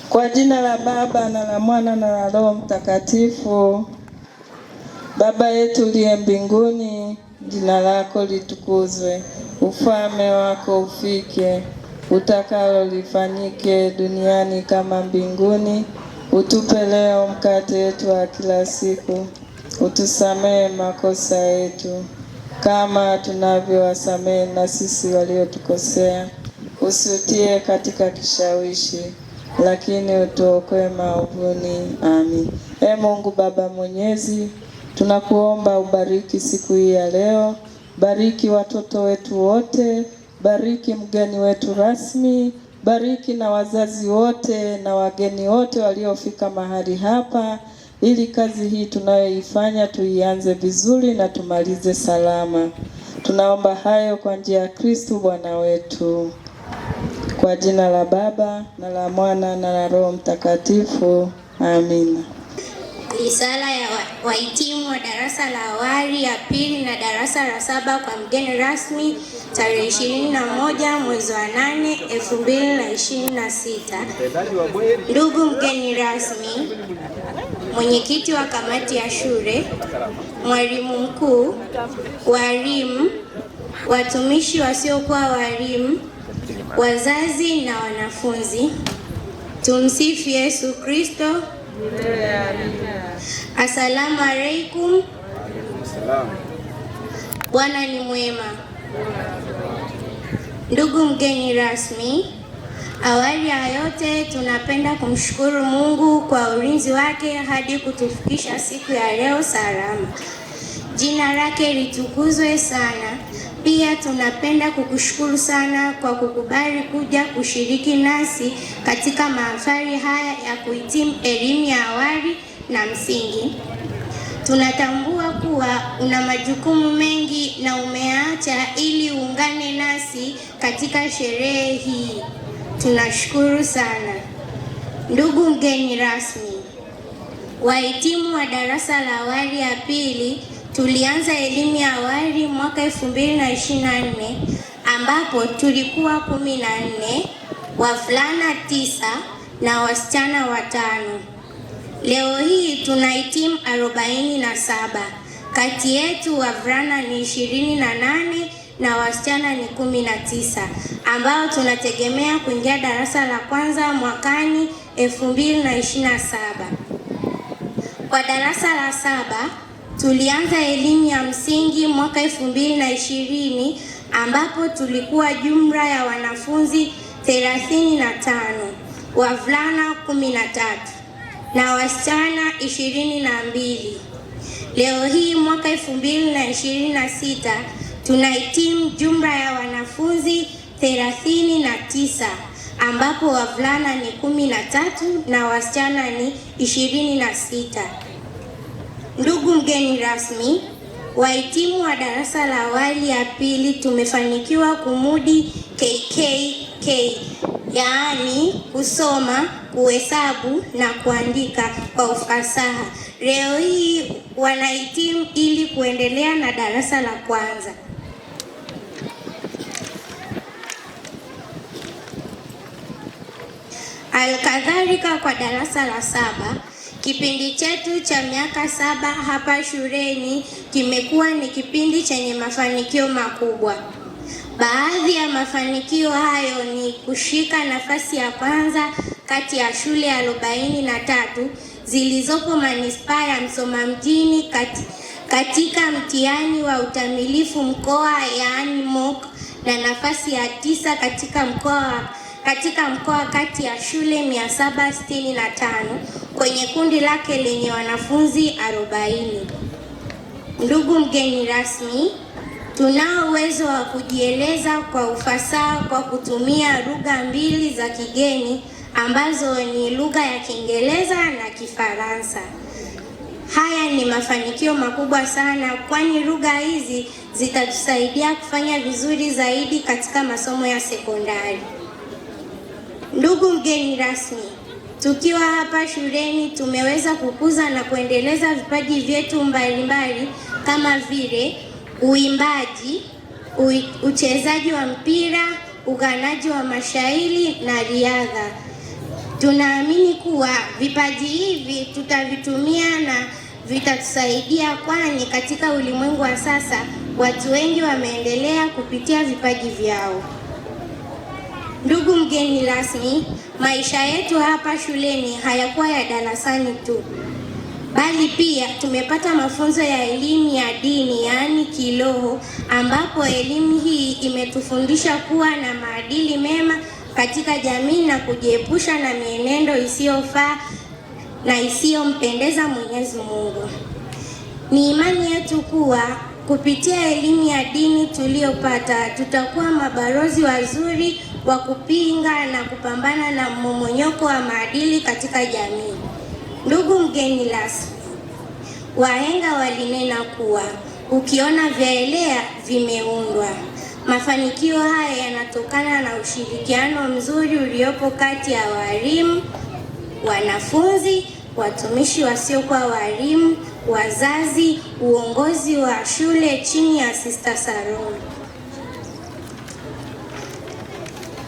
Kwa jina la Baba na la Mwana na la Roho Mtakatifu. Baba yetu uliye mbinguni, jina lako litukuzwe, ufalme wako ufike, utakalo lifanyike duniani kama mbinguni. Utupe leo mkate wetu wa kila siku, utusamehe makosa yetu kama tunavyowasamehe na sisi waliotukosea, usiutie katika kishawishi, lakini utuokoe maovuni. Amin. E Mungu Baba Mwenyezi, tunakuomba ubariki siku hii ya leo, bariki watoto wetu wote, bariki mgeni wetu rasmi, bariki na wazazi wote na wageni wote waliofika mahali hapa, ili kazi hii tunayoifanya tuianze vizuri na tumalize salama. Tunaomba hayo kwa njia ya Kristu Bwana wetu. Kwa jina la Baba na la Mwana na la Roho Mtakatifu. Amina. Risala ya wahitimu wa darasa la awali ya pili na darasa la saba kwa mgeni rasmi tarehe 21 mwezi wa 8 2026. Ndugu mgeni rasmi, mwenyekiti wa kamati ya shule, mwalimu mkuu, walimu, watumishi wasiokuwa walimu, wazazi na wanafunzi, tumsifu Yesu Kristo. Asalamu alaikum. Bwana ni mwema. Ndugu mgeni rasmi, awali ya yote tunapenda kumshukuru Mungu kwa ulinzi wake hadi kutufikisha siku ya leo salama. Jina lake litukuzwe sana. Pia tunapenda kukushukuru sana kwa kukubali kuja kushiriki nasi katika mahafali haya ya kuhitimu elimu ya awali na msingi. Tunatambua kuwa una majukumu mengi na umeacha ili uungane nasi katika sherehe hii. Tunashukuru sana. Ndugu mgeni rasmi, wahitimu wa darasa la awali ya pili tulianza elimu ya awali mwaka 2024 ambapo tulikuwa 14, wavulana 9 na wasichana 5. Leo hii tunahitimu 47. Kati yetu wavulana ni 28 na wasichana ni 19 ambao tunategemea kuingia darasa la kwanza mwakani 2027. Kwa darasa la saba tulianza elimu ya msingi mwaka 2020 ambapo tulikuwa jumla ya wanafunzi 35, wavulana 13 na wasichana 22. Leo hii mwaka 2026 tunahitimu jumla ya wanafunzi 39 ambapo wavulana ni 13 na wasichana ni 26. Ndugu mgeni rasmi, wahitimu wa darasa la awali ya pili tumefanikiwa kumudi KKK, yaani kusoma, kuhesabu na kuandika kwa ufasaha. Leo hii wanahitimu ili kuendelea na darasa la kwanza. Alkadhalika kwa darasa la saba, kipindi chetu cha miaka 7 hapa shuleni kimekuwa ni kipindi chenye mafanikio makubwa. Baadhi ya mafanikio hayo ni kushika nafasi ya kwanza kati ya shule 43 zilizopo manispaa ya Musoma mjini katika mtihani wa utamilifu mkoa yaani mock, na nafasi ya 9 katika mkoa kati ya shule 765 kwenye kundi lake lenye wanafunzi 40. Ndugu mgeni rasmi, tunao uwezo wa kujieleza kwa ufasaha kwa kutumia lugha 2 za kigeni ambazo ni lugha ya Kiingereza na Kifaransa. Haya ni mafanikio makubwa sana kwani lugha hizi zitatusaidia kufanya vizuri zaidi katika masomo ya sekondari. Ndugu mgeni rasmi, tukiwa hapa shuleni tumeweza kukuza na kuendeleza vipaji vyetu mbalimbali kama vile uimbaji, uchezaji wa mpira, uganaji wa mashairi na riadha. Tunaamini kuwa vipaji hivi tutavitumia na vitatusaidia, kwani katika ulimwengu wa sasa watu wengi wameendelea kupitia vipaji vyao. Ndugu mgeni rasmi, maisha yetu hapa shuleni hayakuwa ya darasani tu, bali pia tumepata mafunzo ya elimu ya dini, yaani kiroho, ambapo elimu hii imetufundisha kuwa na maadili mema katika jamii na kujiepusha na mienendo isiyofaa na isiyompendeza Mwenyezi Mungu. Ni imani yetu kuwa kupitia elimu ya dini tuliyopata tutakuwa mabalozi wazuri wa kupinga na kupambana na mmomonyoko wa maadili katika jamii. Ndugu mgeni rasmi, wahenga walinena kuwa ukiona vyaelea vimeundwa. Mafanikio haya yanatokana na ushirikiano mzuri uliopo kati ya walimu, wanafunzi, watumishi wasiokuwa walimu, wazazi, uongozi wa shule chini ya Sister Salome.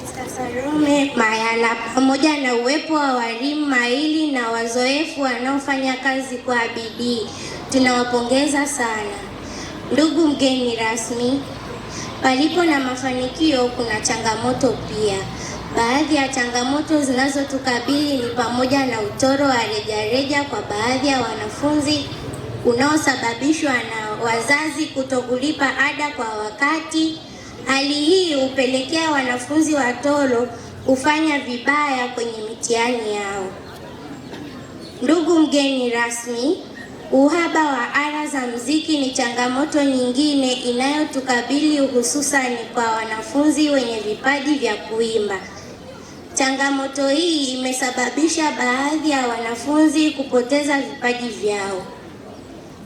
Sister Salome Mayala, pamoja na uwepo wa walimu mahiri na wazoefu wanaofanya kazi kwa bidii. Tunawapongeza sana. Ndugu mgeni rasmi, palipo na mafanikio kuna changamoto pia. Baadhi ya changamoto zinazotukabili ni pamoja na utoro wa rejareja kwa baadhi ya wanafunzi unaosababishwa na wazazi kutokulipa ada kwa wakati. Hali hii hupelekea wanafunzi watoro kufanya vibaya kwenye mitihani yao. Ndugu mgeni rasmi, uhaba wa ala za muziki ni changamoto nyingine inayotukabili hususani kwa wanafunzi wenye vipaji vya kuimba. Changamoto hii imesababisha baadhi ya wanafunzi kupoteza vipaji vyao.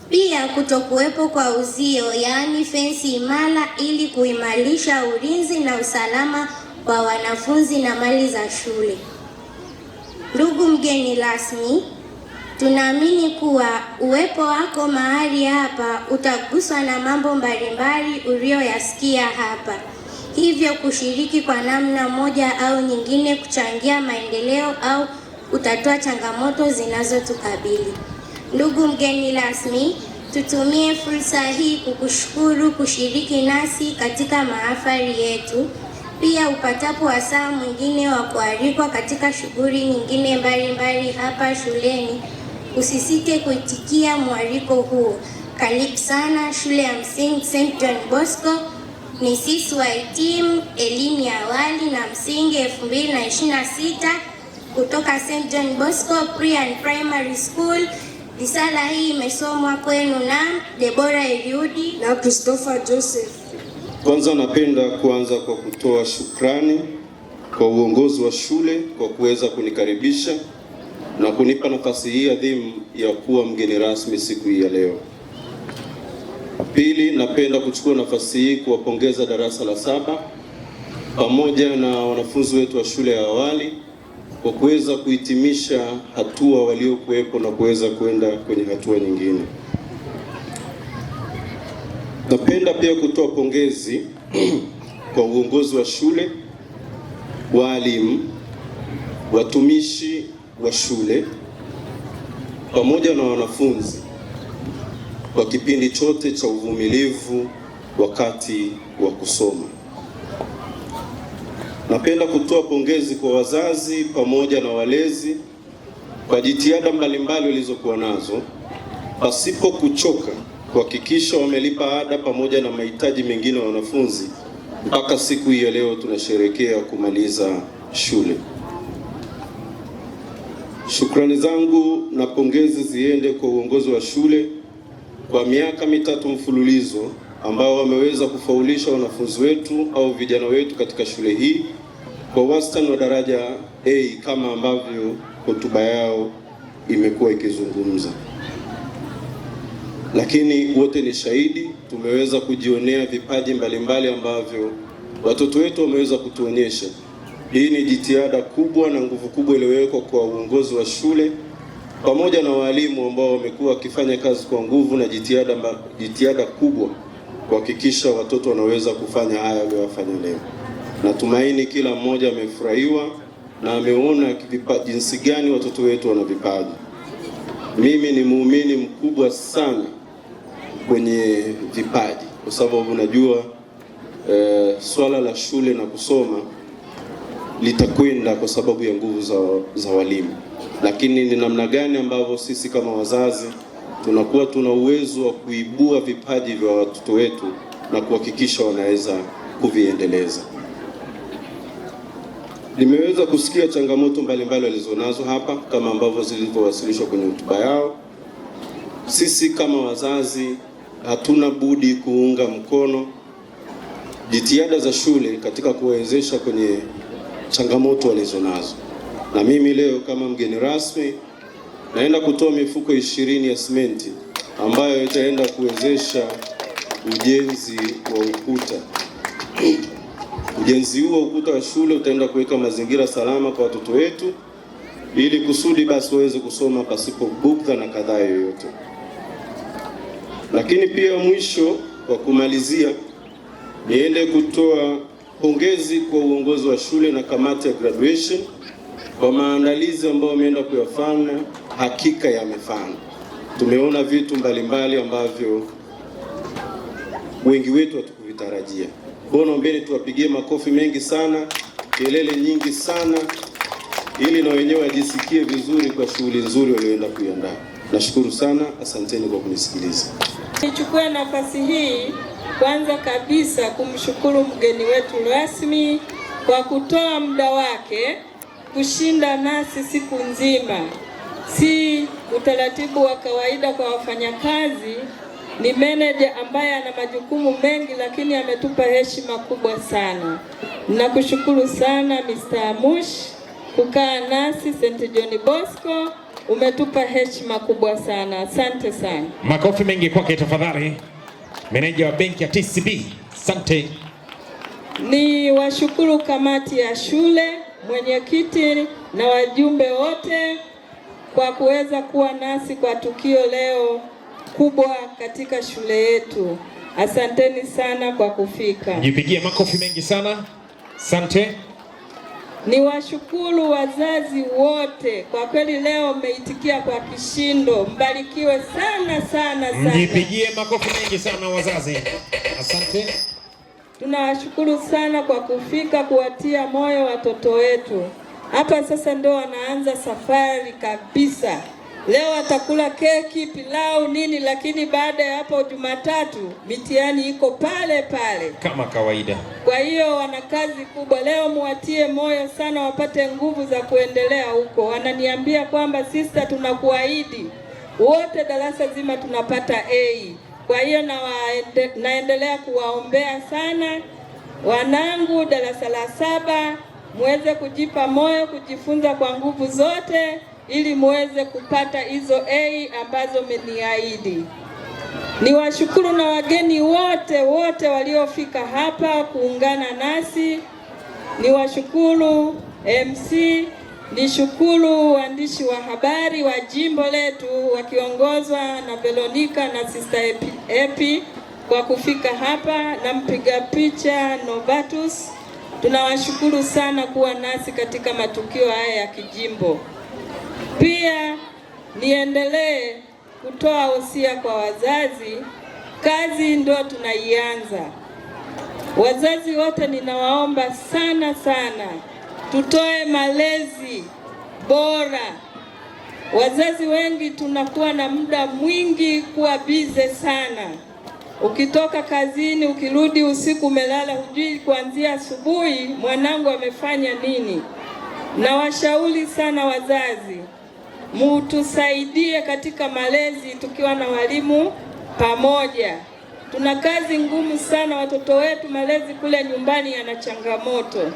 Pia kutokuwepo kwa uzio, yaani fensi imara, ili kuimarisha ulinzi na usalama wa wanafunzi na mali za shule. Ndugu mgeni rasmi, tunaamini kuwa uwepo wako mahali hapa utaguswa na mambo mbalimbali uliyoyasikia hapa, hivyo kushiriki kwa namna moja au nyingine kuchangia maendeleo au kutatua changamoto zinazotukabili. Ndugu mgeni rasmi, tutumie fursa hii kukushukuru kushiriki nasi katika mahafali yetu. Pia upatapo wasaa mwingine wa kualikwa katika shughuli nyingine mbalimbali hapa shuleni, usisite kuitikia mwaliko huo. Karibu sana shule ya msingi St. John Bosco. Ni sisi wahitimu elimu ya awali na msingi 2026 kutoka St. John Bosco Pre and Primary School. Risala hii imesomwa kwenu na Deborah Eliudi na Christopher Joseph. Kwanza napenda kuanza kwa kutoa shukrani kwa uongozi wa shule kwa kuweza kunikaribisha na kunipa nafasi hii adhimu ya kuwa mgeni rasmi siku hii ya leo. Pili, napenda kuchukua nafasi hii kuwapongeza darasa la saba pamoja na wanafunzi wetu wa shule ya awali kwa kuweza kuhitimisha hatua waliokuwepo na kuweza kwenda kwenye hatua nyingine. Napenda pia kutoa pongezi kwa uongozi wa shule, walimu, watumishi wa shule pamoja na wanafunzi kwa kipindi chote cha uvumilivu wakati wa kusoma. Napenda kutoa pongezi kwa wazazi pamoja na walezi kwa jitihada mbalimbali walizokuwa nazo pasipo kuchoka kuhakikisha wamelipa ada pamoja na mahitaji mengine ya wanafunzi mpaka siku hii ya leo tunasherehekea kumaliza shule. Shukrani zangu na pongezi ziende kwa uongozi wa shule kwa miaka mitatu mfululizo ambao wameweza kufaulisha wanafunzi wetu au vijana wetu katika shule hii kwa wastani wa daraja A kama ambavyo hotuba yao imekuwa ikizungumza. Lakini wote ni shahidi, tumeweza kujionea vipaji mbalimbali ambavyo watoto wetu wameweza kutuonyesha. Hii ni jitihada kubwa na nguvu kubwa iliyowekwa kwa uongozi wa shule pamoja na walimu ambao wamekuwa wakifanya kazi kwa nguvu na jitihada kubwa kuhakikisha watoto wanaweza kufanya haya waliyofanya leo. Natumaini kila mmoja amefurahiwa na ameona jinsi gani watoto wetu wana vipaji. Mimi ni muumini mkubwa sana kwenye vipaji, kwa sababu unajua swala la shule na kusoma litakwenda kwa sababu ya nguvu za walimu, lakini ni namna gani ambavyo sisi kama wazazi tunakuwa tuna uwezo wa kuibua vipaji vya watoto wetu na kuhakikisha wanaweza kuviendeleza. Nimeweza kusikia changamoto mbalimbali walizonazo hapa kama ambavyo zilivyowasilishwa kwenye hotuba yao. Sisi kama wazazi hatuna budi kuunga mkono jitihada za shule katika kuwawezesha kwenye changamoto walizonazo. Na mimi leo kama mgeni rasmi naenda kutoa mifuko 20 ya simenti ambayo itaenda kuwezesha ujenzi wa ukuta. Ujenzi huo wa ukuta wa shule utaenda kuweka mazingira salama kwa watoto wetu ili kusudi basi waweze kusoma pasipo bugdha na kadhaa yoyote. Lakini pia mwisho wa kumalizia, niende kutoa pongezi kwa uongozi wa shule na kamati ya graduation kwa maandalizi ambayo wameenda kuyafanya. Hakika yamefana. Tumeona vitu mbalimbali ambavyo wengi wetu hatukuvitarajia. Kwa hiyo naombeni tuwapigie makofi mengi sana, kelele nyingi sana, ili na wenyewe wajisikie vizuri kwa shughuli nzuri walioenda kuiandaa. Nashukuru sana, asanteni kwa kunisikiliza. Nichukue nafasi hii kwanza kabisa kumshukuru mgeni wetu rasmi kwa kutoa muda wake kushinda nasi siku nzima. Si utaratibu wa kawaida kwa wafanyakazi. Ni meneja ambaye ana majukumu mengi, lakini ametupa heshima kubwa sana. Nakushukuru sana Mr. Amush kukaa nasi St. John Bosco, umetupa heshima kubwa sana. Asante sana. Makofi mengi kwake tafadhali. Meneja wa benki ya TCB. Asante. Ni washukuru kamati ya shule, mwenyekiti na wajumbe wote kwa kuweza kuwa nasi kwa tukio leo kubwa katika shule yetu. Asanteni sana kwa kufika. Jipigie makofi mengi sana. Asante. Ni washukuru wazazi wote kwa kweli, leo mmeitikia kwa kishindo. Mbarikiwe sana sana sana. Mjipigie makofi mengi sana wazazi. Asante. Tunawashukuru sana kwa kufika kuwatia moyo watoto wetu. Hapa sasa ndio wanaanza safari kabisa. Leo watakula keki, pilau, nini, lakini baada ya hapo Jumatatu mitihani iko pale pale kama kawaida. Kwa hiyo wana kazi kubwa. Leo muwatie moyo sana, wapate nguvu za kuendelea huko. Wananiambia kwamba sister, tunakuahidi wote darasa zima tunapata A. Kwa hiyo naendelea kuwaombea sana wanangu darasa la 7, muweze kujipa moyo, kujifunza kwa nguvu zote ili muweze kupata hizo A ambazo mmeniahidi. Niwashukuru na wageni wote wote waliofika hapa kuungana nasi. Niwashukuru MC, nishukuru waandishi wa habari wa jimbo letu wakiongozwa na Veronica na Sister Epi kwa kufika hapa, na mpiga picha Novatus. Tunawashukuru sana kuwa nasi katika matukio haya ya kijimbo. Pia niendelee kutoa wosia kwa wazazi. Kazi ndio tunaianza. Wazazi wote ninawaomba sana sana tutoe malezi bora. Wazazi wengi tunakuwa na muda mwingi kuwa bize sana. Ukitoka kazini, ukirudi usiku umelala, hujui kuanzia asubuhi mwanangu amefanya nini. Nawashauri sana wazazi, mutusaidie katika malezi tukiwa na walimu pamoja. Tuna kazi ngumu sana, watoto wetu malezi kule nyumbani yana changamoto.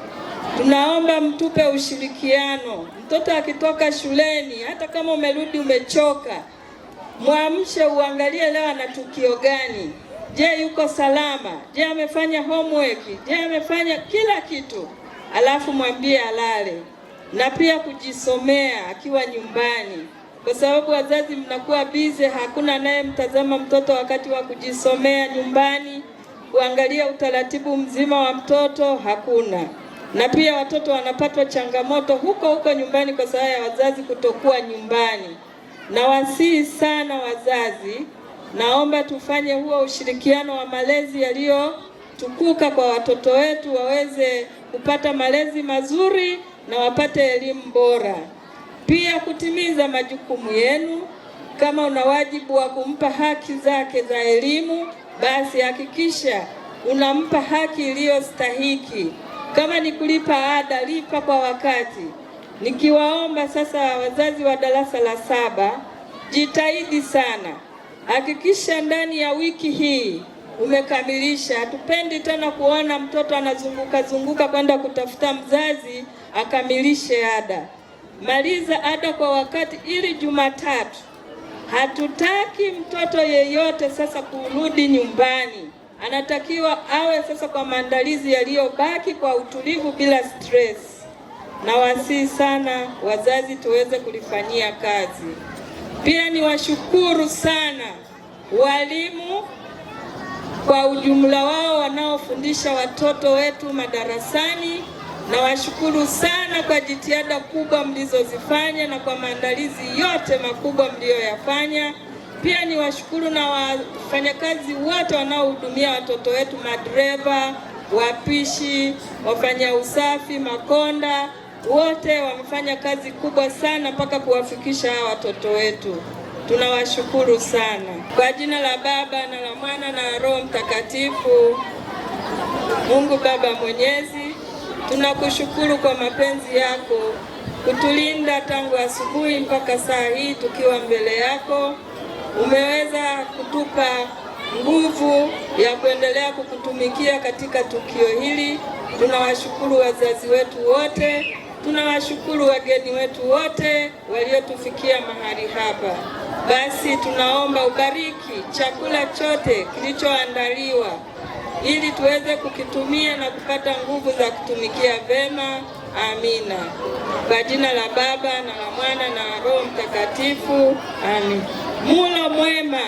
Tunaomba mtupe ushirikiano. Mtoto akitoka shuleni, hata kama umerudi umechoka, mwamshe, uangalie leo ana tukio gani. Je, yuko salama? Je, amefanya homework? Je, amefanya kila kitu? Alafu mwambie alale. Na pia kujisomea akiwa nyumbani, kwa sababu wazazi mnakuwa busy, hakuna anayemtazama mtoto wakati wa kujisomea nyumbani, kuangalia utaratibu mzima wa mtoto hakuna. Na pia watoto wanapatwa changamoto huko huko nyumbani kwa sababu ya wazazi kutokuwa nyumbani. Nawasihi sana wazazi, naomba tufanye huo ushirikiano wa malezi yaliyotukuka kwa watoto wetu, waweze kupata malezi mazuri na wapate elimu bora. Pia kutimiza majukumu yenu. Kama una wajibu wa kumpa haki zake za elimu, basi hakikisha unampa haki iliyostahiki. Kama ni kulipa ada, lipa kwa wakati. Nikiwaomba sasa wazazi wa darasa la saba, jitahidi sana, hakikisha ndani ya wiki hii umekamilisha. Hatupendi tena kuona mtoto anazunguka zunguka kwenda kutafuta mzazi akamilishe ada. Maliza ada kwa wakati ili Jumatatu. Hatutaki mtoto yeyote sasa kurudi nyumbani, anatakiwa awe sasa kwa maandalizi yaliyobaki kwa utulivu bila stress. Nawasihi sana wazazi tuweze kulifanyia kazi. Pia niwashukuru sana walimu kwa ujumla wao wanaofundisha watoto wetu madarasani. Nawashukuru sana kwa jitihada kubwa mlizozifanya na kwa maandalizi yote makubwa mliyoyafanya. Pia niwashukuru na wafanyakazi wote wanaohudumia watoto wetu, madereva, wapishi, wafanya usafi, makonda, wote wamefanya kazi kubwa sana mpaka kuwafikisha hawa watoto wetu. Tunawashukuru sana. Kwa jina la Baba na la Mwana na Roho Mtakatifu. Mungu Baba Mwenyezi, tunakushukuru kwa mapenzi yako kutulinda tangu asubuhi mpaka saa hii tukiwa mbele yako. Umeweza kutupa nguvu ya kuendelea kukutumikia katika tukio hili. Tunawashukuru wazazi wetu wote, tunawashukuru wageni wetu wote waliotufikia mahali hapa. Basi tunaomba ubariki chakula chote kilichoandaliwa ili tuweze kukitumia na kupata nguvu za kutumikia vema. Amina. Kwa jina la Baba na la Mwana na Roho Mtakatifu. Amin. Mulo mwema.